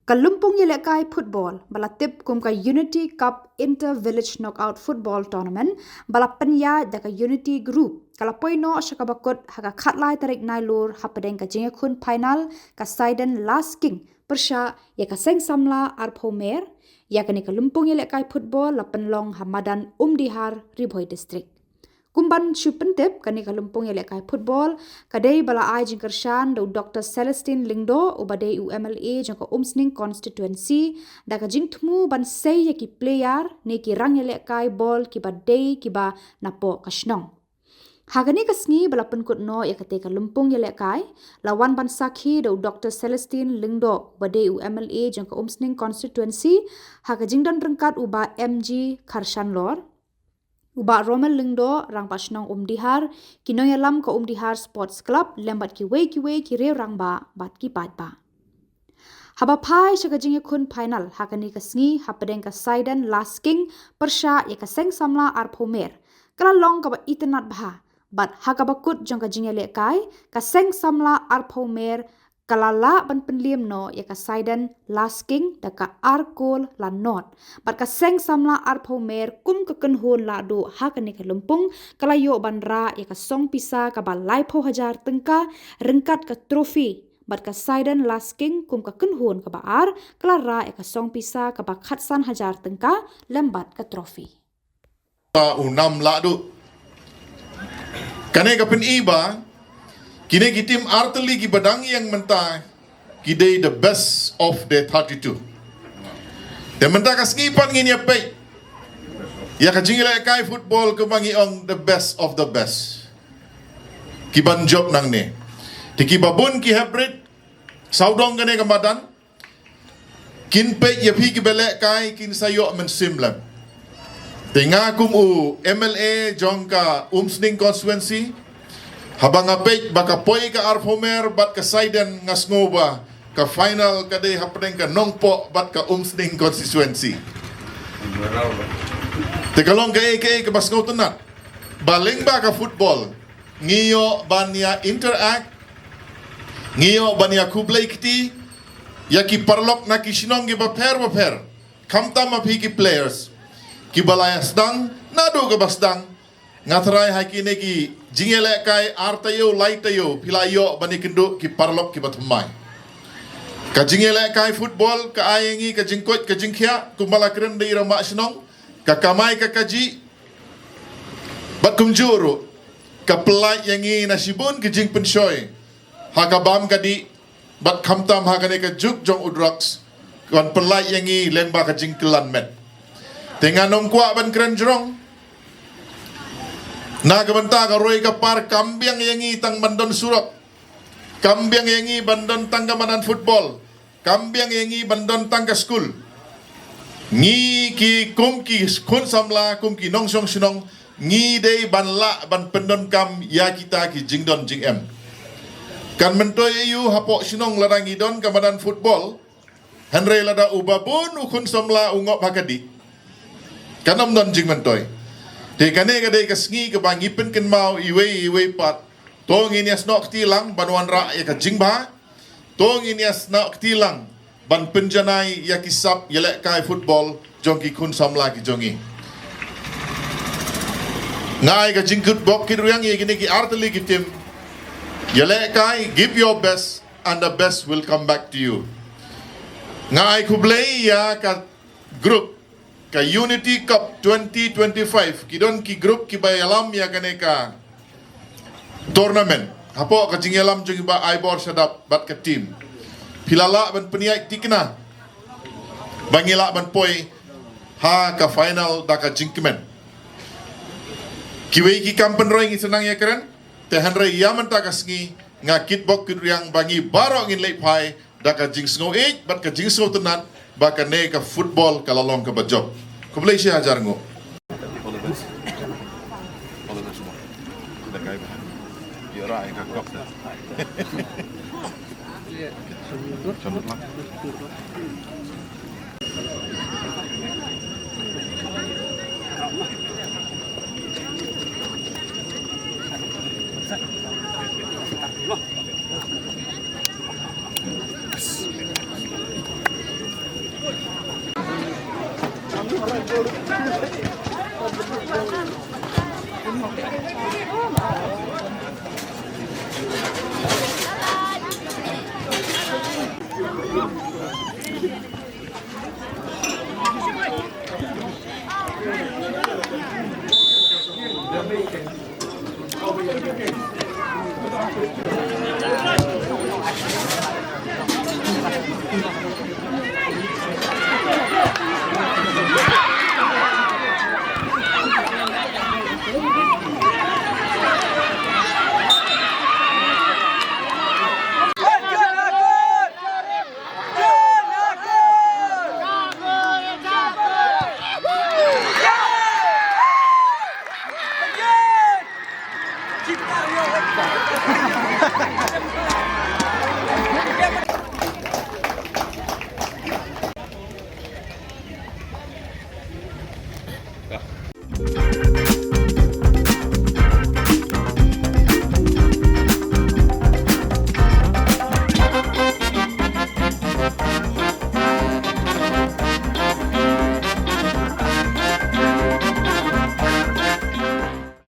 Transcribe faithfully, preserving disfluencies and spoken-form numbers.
Ka lympung ïalehkai football ba la tip kum ka Unity Cup Inter Village Knockout Football Tournament ba la pynïaid da ka Unity Group ka la poi noh sha kaba kut ha ka khatlai tarik Nailur hapdeng ka jingïakhun final ka Saiden Last King pyrshah ïa ka Seng Samla Arphew Mer. Ïa kane ka lympung ïalehkai football la pynlong ha madan Umdihar, Ri Bhoi District. Kum ban shu pyntip, kane ka lympung ïalehkai football ka dei ba la ai jingkyrshan da u Doktor Celestine Lyngdoh uba dei u M L A jong ka Umsning Constituency da ka jingthmu ban sei ïa ki player ne ki rang ïalehkai ball kiba dei kiba napoh ka shnong. Ha kane ka sngi ba la pynkut noh ïa kata ka lympung ïalehkai, la wan ban sakhi da u Doktor Celestine Lyngdoh uba dei u M L A jong ka Umsning Constituency, ha ka jingdon ryngkat u Bah M G Kharshanlor, u Bah Romel Lyngdoh, Rangbah Shnong Umdihar, ki nongïalam ka Umdihar Sports Club lem bad kiwei kiwei ki riew rangbah bad ki paidbah. Haba phai sha ka jingïakhun final ha kane ka sngi hapdeng ka Saiden Last King pyrshah ïa ka Seng Samla Arphew Mer, ka la long kaba itynnad bha bad ha kaba kut jong ka jingïalehkai, ka Seng Samla Arphew Mer ka la lah ban pynliem noh ïa ka Saiden Last King da ka ar kol la nod. Bad ka Seng Samla Arphew Mer kum ka kynhun lahduh ha kane ka lympung ka la ïoh ban rah ïa ka song pisa kaba laiphew hajar tyngka ryngkat ka trophy. Bad ka Saiden Last King kum ka kynhun kaba ar ka la rah ïa ka song pisa kaba khatsan hajar tyngka lem bad ka trophy. Ta u nam lahduh. Kane ka pyni ba kine ki tim artylli kiba dang ïeng mynta ki dei the best of the thirty-two. Te mynta ka sngi pat ngin ïa peit ïa ka jingïalehkai football kumba ngi ong the best of the best. Kiban jop nangne. Te kiba bun ki hybrid sawdong kane ka madan kin peit ïa phi kiba lehkai kin sa ïoh mynsiem lem. Te nga kum u M L A jong ka Umsning Constituency, haba nga peit ba ka poi ka Arphew Mer bad ka Saiden nga sngew ba ka final ka dei hapdeng ka Nongpoh bad ka Umsning Constituency. Te ka long kaei kaei kaba sngewtynnad ba lyngba ka football ngi ïoh ban ïa interact, ngi ïoh ban ïa khublei kti ïa ki paralok na ki shnong kiba pher ba pher. Khamtam ma phi ki players kiba la ïa sdang naduh kaba sdang. Nga tharai ha kine ki jingïalehkai ar taïew lai taïew phi la ïoh ban ïakynduh ki paralok kiba thymmai. Ka jingïalehkai football ka ai ïa ngi ka jingkoit ka jingkhiah kumba la kren da i rangbah shnong, ka kamai ka kajih bad kumjuh ruh ka pynlait ïa ngi na shibun ki jingpynshoi ha ka bam ka dih bad khamtam ha kane ka juk jong u drugs kan pynlait ïa ngi lyngba ka jingkylla met. Te ngan ym kwah ban kren jrong na ka bynta ka roi ka par kam biang ïa ngi tang ban don surok, kam biang ïa ngi ban don tang ka madan football, kam biang ïa ngi ban don tang ka skul. Ngi ki kum ki khun samla kum ki nongshong shnong ngi dei ban lah ban pyndonkam ïa kita ki jingdon jingem. Kan myntoi aiu hapoh shnong lada ngi don ka madan football hynrei lada u babun u khun samla u ngop ha ka dih kan ym don jingmyntoi. Te kane ka dei ka sngi kaba ngi pynkynmaw iwei iwei pat. To ngin ïa snoh kti lang ban wanrah ïa ka jingbha. To ngin ïa snoh kti lang ban pynjanai ïa ki sap ïalehkai football jong ki khun samla ki jong ngi. Nga ai ka jingkut bok kit riang ïa kine ki artylli ki tim. Ïalehkai, give your best and the best will come back to you. Nga ai khublei ïa ka group ka Unity Cup twenty twenty-five, ki don ki group kiba ïalam ïa kane ka tournament hapoh ka jingïalam jong i Bah Aibor Shadap bad ka team. Phi la lah ban pynïaid thikna ba ngi lah ban poi ha ka final da ka jingkmen. Kiwei ki kam pynroi ngi sa nang ïakren, te hynrei ïa mynta ka sngi nga kit bok kit riang ba ngi baroh ngin leit phai da ka jingsngew ïeit bad ka jingsngew tynnad ba kane ka football ka la long kaba jop. Khublei shi hajar nguh.